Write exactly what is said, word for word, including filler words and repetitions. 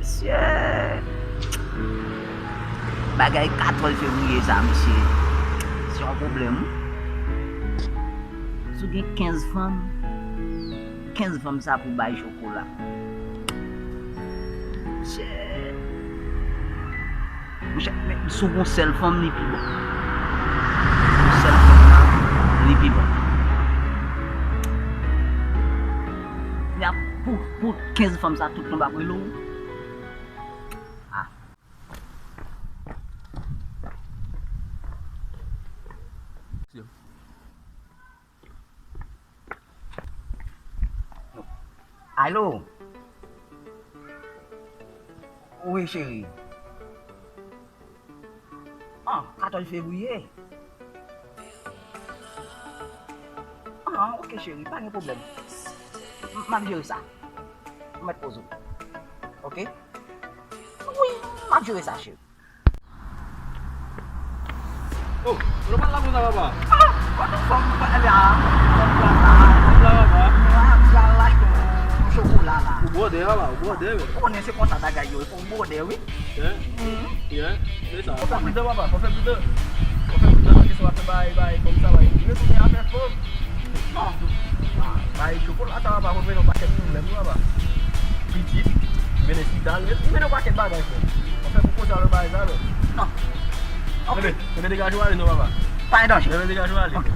Mesye, bagay katòz fevriye sa, mesye, se yon pwoblèm, wi. Si w gen kenz fanm, kenz fanm sa pou bay chokola. Mesye, monchè, men si w gen yon sèl fanm, li pi bon. Yon sèl fanm nan, li pi bon. Kounye a, pou, pou kenz fanm sa, tout fanm ap rele w. Ah. Alo? Wi, cheri. Ah, katòz fevriye. Ah, ok, cheri, pa gen pwoblèm. M, m ap jere sa. M mèt poze w. Ok? Wi, m ap jere sa, cheri. Oh, nou pa t la konsa, papa? Ah, kote fanm mwen la? Fanm la la. Fanm la, papa. Mwen ap pral achte yon chokola la. Ou bwòdè, papa, ou bwòdè, wi. Ou konnen se konsa bagay yo ye, fò w bwòdè, wi. Yeah. Mhm. Yeah. Se sa. Fò fè pridan, papa, fò fè pridan. Fò fè pridan nan kesyon afè bay, bay fanm sa, bay. Ou retounen afè fanm. Non. Ah, bay chokola sa, papa, fò fè yon pakèt pwoblèm, wi, papa. Pitit, mennen sida, li mennen yon pakèt bagay, frè. Fò fè pou koze avè bay sa, non. Non. Ok. Enben, enben degaje w ale non, papa. Pa gen danje. Enben degaje w ale. Ok.